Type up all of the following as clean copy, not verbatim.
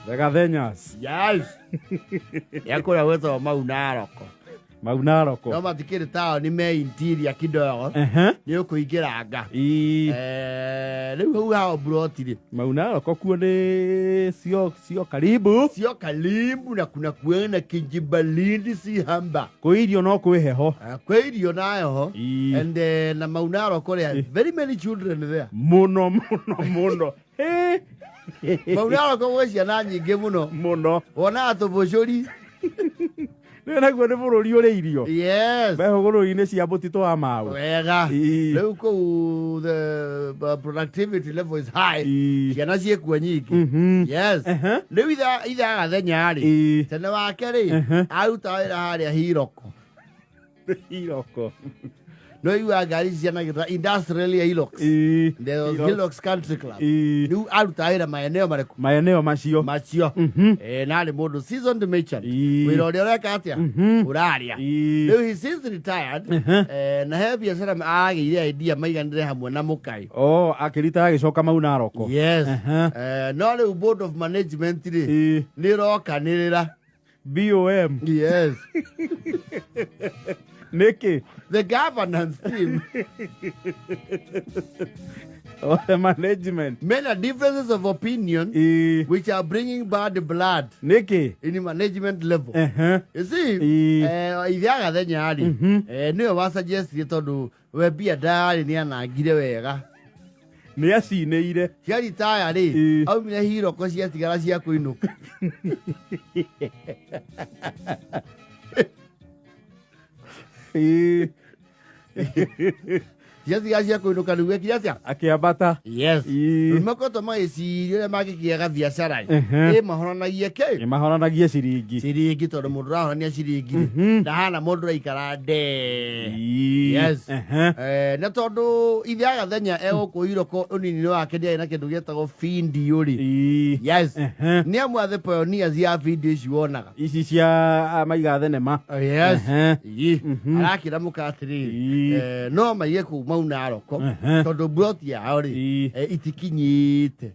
The Gathenyas. Yes. Nĩ kũrĩa gwĩtagwo Mau Naroko. Mau Naroko. No matikĩrĩ taũni me interior kidogo. Nĩ ũkũingĩranga. Ii. Rĩu hau hao mburoti rĩ. Mau Naroko kuo nĩ sio karibu. Sio karibu na kuna kuena kijibalindi si hamba. Kwĩ irio no kwĩ heho. Ah, kwĩ irio na heho. Ii. And na Mau Naroko there are very many children there. Mũno mũno mũno. Hĩ. Mau Naroko gwĩ ciana nyingĩ mũno. Mũno. Wonaga tũbũcũri. Nĩ naguo nĩ bũrũri ũrĩ irio. Yes. Me hũgũrũrũ-inĩ cia mũtitũ wa Mau. Wega. Ii. Rĩu kũu the productivity level is high. Ii. Ciana ciĩkuo nyingĩ. Yes. Rĩu ithe Gathenya rĩ, Ii. tene wake rĩ, aruta wĩra harĩa Hiroko. Hiroko. No iguaga ngari ici cianagĩrĩra industrial ya Hilux. Ii. There was Hilux. Hilux Country Club. Ii. Rĩu aruta wĩra maeneo marĩkũ? Maeneo macio. Macio. Na arĩ mũndũ seasoned merchant. Ii. Wĩra ũrĩa ũreka atĩa? Ũrarĩa. Ii. Rĩu he since retired. Na he biacara agĩire idea maiganĩre hamwe na mũkai. Oh, akĩrita agĩcoka Mau Naroko. Yes. No rĩu board of management rĩ Ii. nĩ ĩrokanĩrĩra. BOM. Yes. Nĩkĩ? The governance team. Oh, the management. Many differences of opinion Ii. which are bringing bad blood Nĩkĩ? in management level. You see, Ii. ithe Gathenya rĩ, nĩwe wa suggestire tondũ we mbia ndarĩ nĩ anangire wega. Nĩ acinĩire. Cia ritaya rĩ, Ii. aumire Hiroko ciatigara cia kũinũka. Ii. Ciatigara cia kũinũka rĩu ekire atĩa? Akĩambata. Yes. Ii. Rĩu makoretwo magĩciria ũrĩa mangĩkĩaga biacara ĩ. Ĩ mahoranagie kĩ? Nĩ mahoranagie ciringi. Ciringi tondũ mũndũ ũrahorania ciringi rĩ, ndahana mũndũ ũraikara ndee. Ii. Yes. Na tondũ ithe Gathenya egũkũ Iroko ũnini-inĩ wake ndiarĩ na kĩndũ gĩetagwo bindiũ rĩ. Ii. Yes. Nĩ amwe a the pioneers ya bindiũ ici wonaga. Ici cia maiga thenema. Oh, yes. Ii. Arakĩra mũka atĩrĩrĩ, Ii. no maige kũu Mau Naroko tondũ mburoti yao rĩ, Ii. itikinyĩte.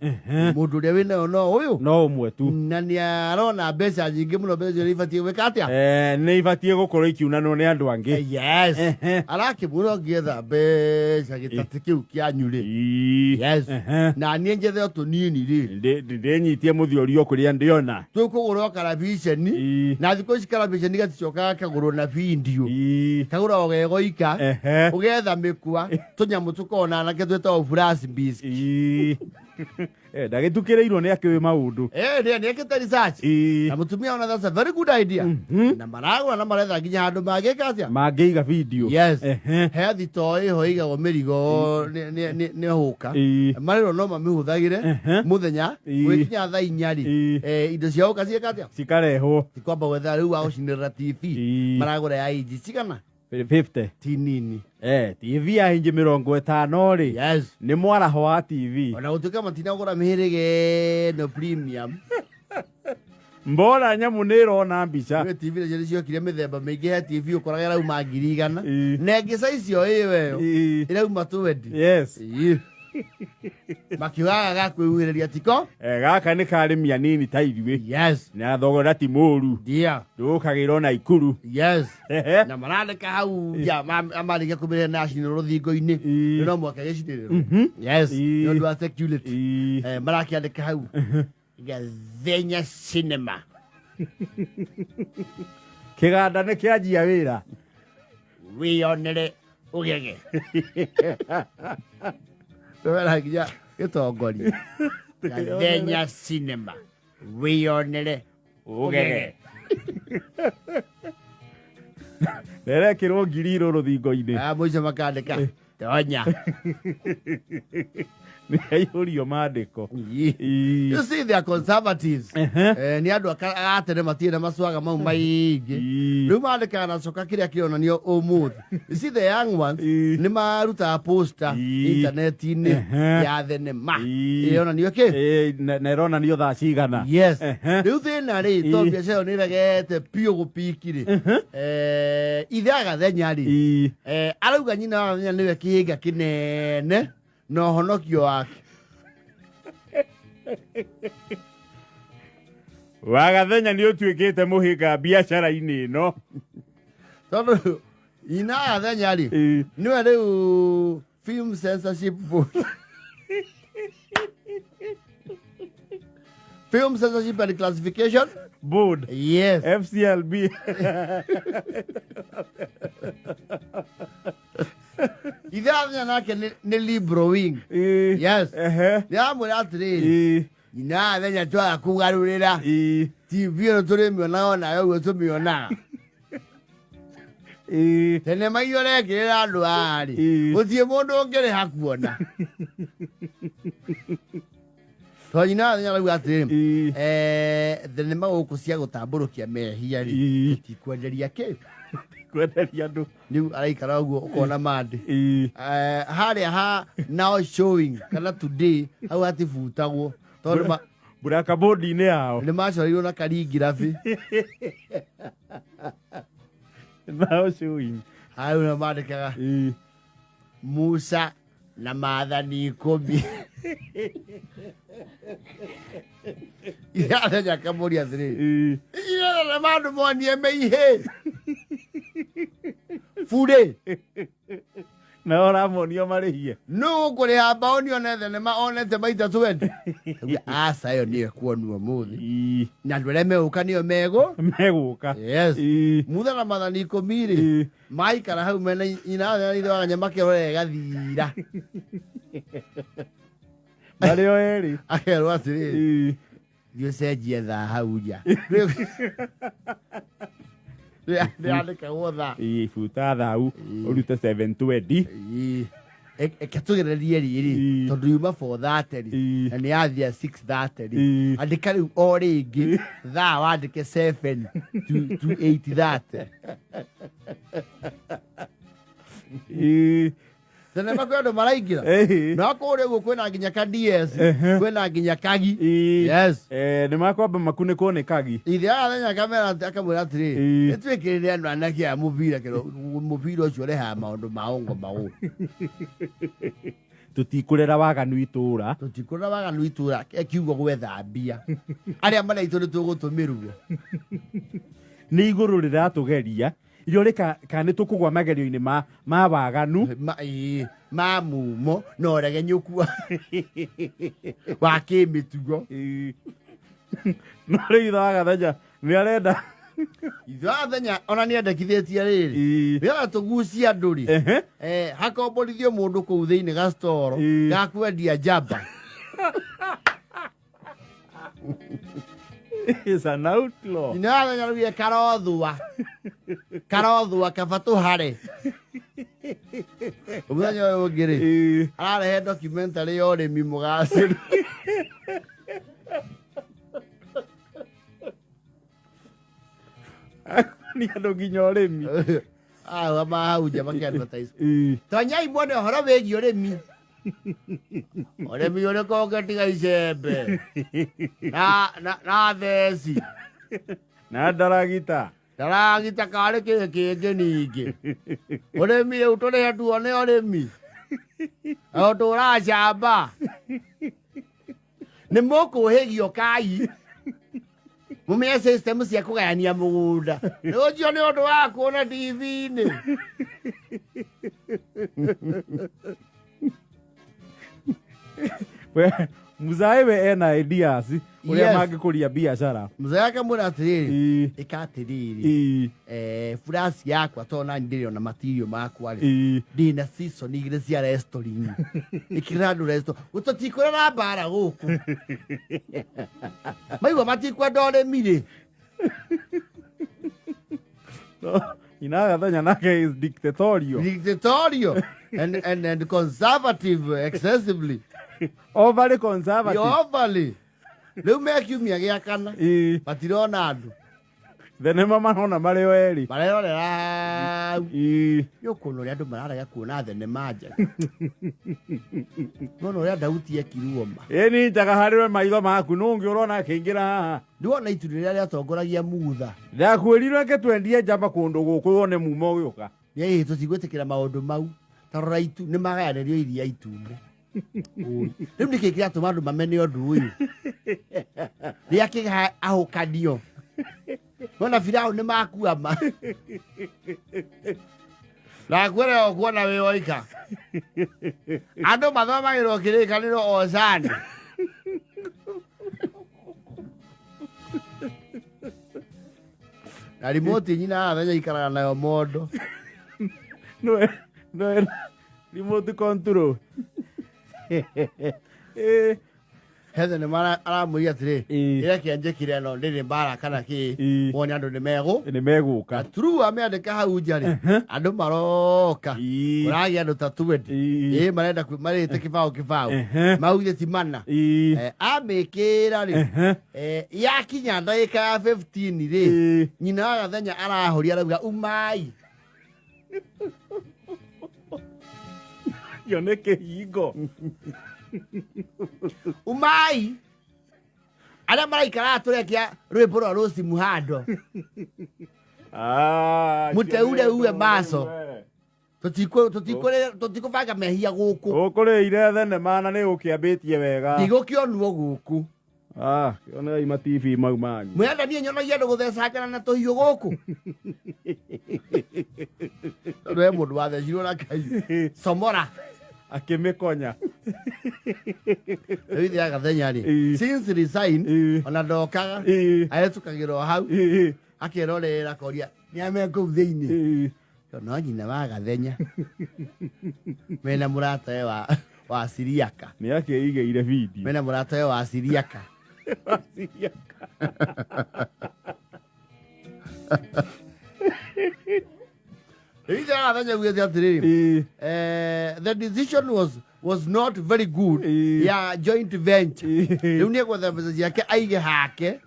Mũndũ ũrĩa wĩnayo no ũyũ. No ũmwe tu. Na nĩ arona mbeca nyingĩ mũno, mbeca icio ibatiĩ gwĩka atĩa? Nĩ ibatiĩ gũkorwo ikiunanwo nĩ andũ angĩ. Yes. Arakĩmwĩra ũngĩetha mbeca gĩtatĩ kĩu kĩanyu rĩ. Ii. Yes. Na niĩ njethe o tũnini rĩ. Ndĩnyitie mũthiori o kũrĩa ndĩona. Tũkũgũra o karabiceni. Ii. Na thikũ ici karabiceni gaticokaga kagũrwo na bindiũ. Ii. Kagũragwo ge goika. Ũgetha mĩkwa, tũnyamũ tũkoragwo na anake twĩtagwo flash disk. Ii. Ndagĩtukĩrĩirwo nĩ akĩũĩ maũndũ. Nĩ ekĩte research. Ii. Na mũtumia ona that's a very good idea. Na maragũra na maretha nginya handũ mangĩka atĩa? Mangĩiga video. Yes. He thitoo ĩho ĩigagwo mĩrigo nĩ hũka. Ii. Marĩrwo no mamĩhũthagĩre mũthenya Ii. gwĩkinya thaa inya rĩ. Ii. Indo cia hũka ciĩka atĩa? Cikarehwo. Ti kwamba gwetha rĩu wa gũcinĩrĩra TV. Ii. Maragũra ya inji cigana? 50. Ti nini. TV ya inji mĩrongo ĩtano rĩ. Yes. Nĩ mwaraho wa TV. Ona gũtuĩka matinagũra mĩhĩrĩga ĩno premium. Mbora nyamũ nĩ ĩrona mbica. Nĩ TV nacio nĩ ciokire mĩthemba mĩingĩ, he TV ũkoraga ĩrauma ngiri igana. Ii. Na ĩngĩ size o ĩyo ĩyo Ii. ĩrauma twendi. Yes. Ii. Makiugaga gakwĩhuhĩrĩria tiko. Gaka nĩ karĩmi anini ta ithuĩ. Yes. Na thogora ti mũru. Ndia. Ndũkagĩra ona ikuru. Yes. Na marandĩka hau nja amarĩkia kũmĩrehe na acinĩrwo rũthingo-inĩ. Ii. No mũhaka gĩcinĩrĩrwo. Yes. Ii. Nĩ ũndũ wa security. Ii. Marakĩandĩka hau. Gathenya Cinema. Kĩganda nĩ kĩanjia wĩra. Wĩyonere ũgege. Wera nginya gĩtongoria. Gathenya Cinema. Wĩyonere Ũgege. Nerekĩrwo ngiri irũ rũthingo-inĩ. Ah, mũico makandĩka. Tonya. Nĩ aihũrio mandĩko. Ii. You see, they are conservatives. Nĩ andũ a tene matirĩ na macwaga mau maingĩ. Ii. Rĩu mandĩkaga na coka kĩrĩa kĩronanio ũmũthĩ. You see, the young ones Ii. nĩ marutaga poster Ii. intaneti-inĩ ya thenema. Ii. Ĩronanio kĩ? Na ĩronanio thaa cigana. Yes. Rĩu thĩna rĩ, Ii. tondũ biacara ĩyo nĩ ĩregete biũ gũpiki rĩ. Ithe agathenya rĩ. Ii. Arauga nyina wa Gathenya nĩwe kĩhĩnga kĩnene na ũhonokio wake. Wagathenya nĩ ũtuĩkĩte mũhĩnga biacara-inĩ ĩno. Tondũ nyina Gathenya rĩ, nĩwe rĩu Film Censorship Board. Film Censorship and Classification Board. Yes. FCLB. Ithe Gathenya nake nĩ Libro Wing. Yes. Nĩ aramwĩra atĩrĩrĩ, nyina Gathenya twaga kũgarũrĩra TV ĩno tũrĩmĩonaga onawe ũguo tũmĩonaga. Thenema iria ũrekĩrĩra andũ haha rĩ, gũtirĩ mũndũ ũngĩrĩha kuona. Tondũ nyina Gathenya arauga atĩrĩrĩ, thenema gũkũ cia gũtambũrũkia mehia rĩ, tũtikwenderia kĩ. Kwenderia andũ. Rĩu araikara ũguo ũkona mandĩ. Harĩa ha now showing kana today hau hatibutagwo tondũ Burakabodi-inĩ yao. Nĩ macoreirwo na karingirabi. Now showing. Hau nĩ mandĩkaga Musa na maathani 10. Irathenya akamũria atĩrĩrĩ, ici nĩ andũ monie meihĩ burĩ. Nao ũramonio marĩhie. Nũ ũkũrĩha mbaũni one thenema onete maita 20? Auga, aca ĩyo nĩyo ĩkuonwo ũmũthĩ. Na andũ arĩa megũka nĩyo megũ Megũka. Yes. Mutha na maathani 10 rĩ, maikara hau mena nyina na ithe wa Ganya makĩrora ĩgathira. Marĩ o erĩ. Akerwo atĩrĩrĩ, thiĩ ũcenjie thaa hau nja. Rĩandĩkagwo thaa. Buta thau ũrute 720. Eke tũgererie rĩrĩ, tondũ yuma 4:30 rĩ, na nĩ yathia 6:30 rĩ, andĩka rĩu o rĩngĩ thaa wandĩke 7 to 8:30. Thenema kwĩ andũ maraingĩra. No kũrĩa ũguo kwĩna nginya ka DS, kwĩna nginya kagi. Yes. Nĩ makwamba makunĩkwo nĩ kagi. Ithe agathenya akamera akamwĩra atĩrĩrĩ, nĩ twĩkĩrĩre andũ anake a mũbira kĩro mũbira ũcio ũrehaga maũndũ ma ũngo maũ. Tũtikũrera waganu itũra. Tũtikũrera waganu itũra kiugo gwetha mbia. Arĩa maraitũ nĩ tũgũtũmĩrwo. Nĩ igũrũ rĩratũgeria irio rĩ kana nĩ tũkũgwa magerio-inĩ ma waganu. Ĩĩ, ma mumo na ũregenyũku wa kĩmĩtugo. No rĩu ithe wa Gathenya nĩ arenda. Ithe wa Gathenya ona nĩ endekithĩtie rĩrĩ, nĩgetha tũgucie andũ rĩ, hakomborithio mũndũ kũu thĩinĩ gastoro ga kwendia njamba. Is an outlaw. Nyina wa Gathenya araugire karothua. Karothua kaba tũhare. Mũthenya ũyũ ũngĩ rĩ, ararehe documentary ya ũrĩmi mũgacĩru. Nĩ andũ nginya ũrĩmi. Awa mahau nja makĩ-advertise. Tonyai muone ũhoro wĩgiĩ ũrĩmi. Ũrĩmi ũrĩkũ ũngĩtiga icembe na theci na ndaragita. Ndaragita karĩ kĩ kĩngĩ ningĩ. Ũrĩmi rĩu tũrĩhe tuone ũrĩmi. O tũracamba. Nĩ mũkũhĩgio kai. Mũmenye system cia kũgayania mũgũnda. Nĩ ũcio nĩ ũndũ wa kuona TV-inĩ. We, Muzae we ena ideas ũrĩa mangĩkũria biacara. Mzee akamwĩra atĩrĩrĩ, ĩka atĩrĩrĩ, flash yakwa tondũ nani ndĩrĩ ona material makwa rĩ, ndĩna season igĩrĩ cia wrestling. Ĩkĩrĩra andũ wrestling. Tũtikũrera mbara gũkũ. Maigua matikwenda ũrĩmi rĩ. Nyina Gathenya nake is dictatorial. Dictatorial and conservative excessively. Overly conservative. Overly. Rĩu me kiumia gĩa kana. Matirona andũ. Thenema marona marĩ o erĩ. Marerorera hau. Nĩ ũkuona ũrĩa andũ mararega kuona thenema njega. Nĩwona ũrĩa Dauti ekirwo ma. Ĩ ni njaga harĩ we maitho maku nũ ũngĩ ũrona akĩingĩra haha. Nĩwona itu rĩrĩa rĩatongoragia Mutha. Ndakwĩrirwo reke twendie njamba kũndũ gũkũ wone mumo ũgĩũka. Ĩĩ tũtigwĩtĩkĩra maũndũ mau. Ta rora itu nĩ magayanĩrio iria itune. Ũĩ. Rĩu nĩkĩ kĩratũma andũ mamene ũndũ ũyũ? Rĩa kĩga ahũkanio. Nona Firaũ nĩ makuama. Nakwĩra ũkuona wĩ woika. Andũ mathomagĩrwo kĩrĩkanĩro o cani. Na remote nyina athenya ikaraga nayo mondo. Noe noe remote control. Eh. Hethe nĩ mara aramwĩria atĩrĩ Ĩĩ. ĩreke njĩkire no ndĩrĩ mbara kana kĩ Ĩĩ. wone andũ nĩ megũ Nĩ megũka. na true amĩandĩka hau nja rĩ andũ maroka Ĩĩ. kũragĩa andũ ta 20 Ĩĩ. ĩĩ marenda marĩte kĩbaũ kĩbaũ Ehe. maugire ti mana Ĩĩ. Amĩkĩra rĩ Ehe. Yakinya ndagĩka ya 15 rĩ Ĩĩ. nyina wa gathenya arahoria arauga umai. Kĩo nĩ kĩhingo. Umai arĩa maraikaraga tũrekia rwĩmbo rwa Rose Muhando. Ah, Mũteure uwe maco. we. Tũtikũbanga mehia gũkũ. Ũkũrĩire thenema na nĩ ũkĩambĩtie wega. Ndigũkĩonwo gũkũ. Ah, kĩonei ma TV mau manyu. Mwenda niĩ nyonagia andũ gũthecangana na tũhiũ gũkũ tondũ he mũndũ wathecirwo na kahiũ comora. Akĩmĩkonya. Rĩu ithe agathenya rĩ Ĩĩ. since resign Ĩĩ. ona ndokaga Ĩĩ. ahĩtũkagĩra o hau Ĩĩ. akerorera akoria nĩ ame kũu thĩinĩ. Ĩĩ. No nyina wa gathenya mena mũratawe wa Siriaka. Nĩ akĩigĩire video. Mena mũratawe wa Siriaka. Siriaka. Rĩu ithe wa gathenya augĩte atĩrĩrĩ Ĩĩ. The decision was not very good Ĩĩ. ya joint venture. Ĩĩ. Rĩu nĩ egwetha mbeca ciake aige hake.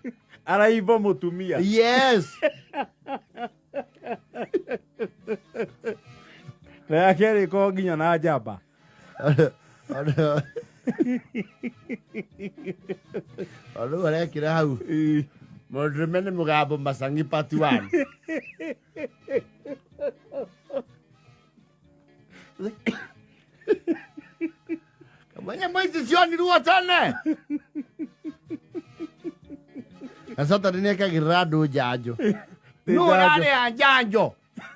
Araimbo mũtumia. Yes. Na yake ĩrĩkorwo nginya na njamba. Rĩu arekĩra hau Ĩĩ. mũndũrũme nĩ mũgambo macangi part 1. Kamanya ici cionirwo tene na Saturday nĩ ekagĩrĩra andũ njanjo. Nĩ Nũ njanjo. ũrarĩa njanjo?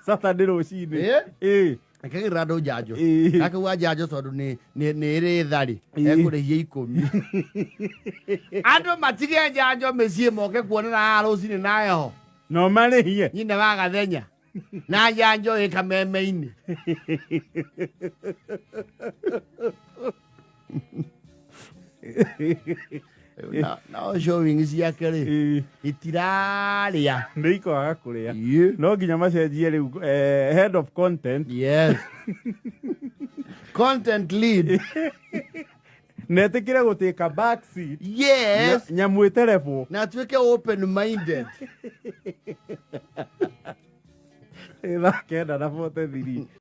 Saturday rũcinĩ. Ĩ? Ĩĩ. Ekagĩrĩra andũ njanjo. Ĩĩ. Akauga njanjo tondũ nĩ ĩrĩ thari. Ĩĩ. Ekũrĩhia 10. Andũ matige njanjo mĩciĩ moke kuonana haha rũcinĩ na heho. No marĩhie. Nyina wa gathenya na njanjo ĩ kameme-inĩ. Nao showing ciake rĩ Ĩĩ. itirarĩa. Nĩ ikwaga kũrĩa. Ĩĩ. No nginya macenjie rĩu head of content. Yes. Content lead. Netĩkĩre gũtĩka back seat. Yes. Nyamũ ĩterebwo. Na atuĩke open minded. Thaa 9:43.